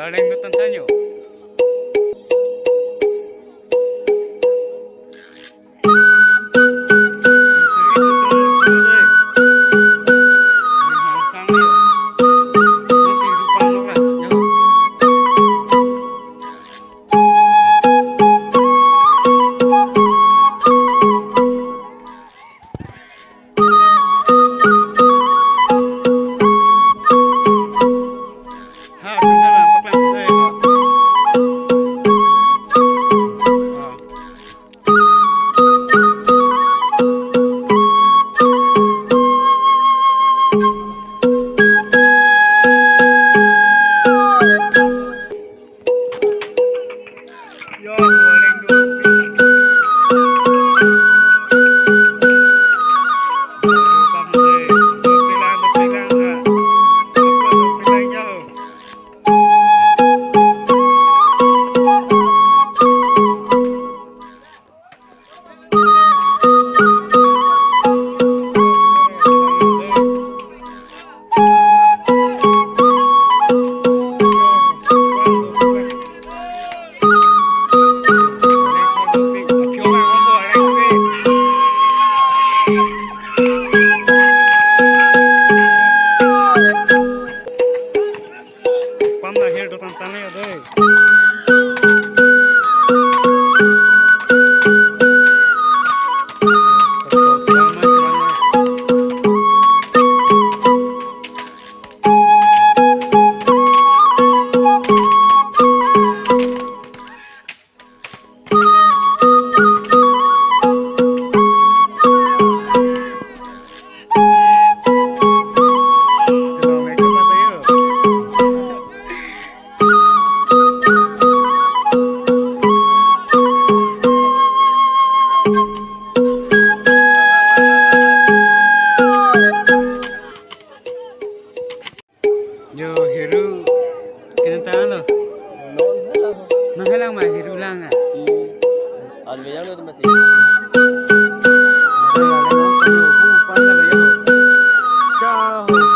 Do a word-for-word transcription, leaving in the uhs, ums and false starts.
Paling betul tanya. Pam lahir do tangtang ya dei. Yo, hiru. Kena tangan lo. Non helang. Non helang ma hiru lang ah. Hmm. An bejang lo tempat sih. Ada yang non kayu, bu, pan ada ya. Ciao.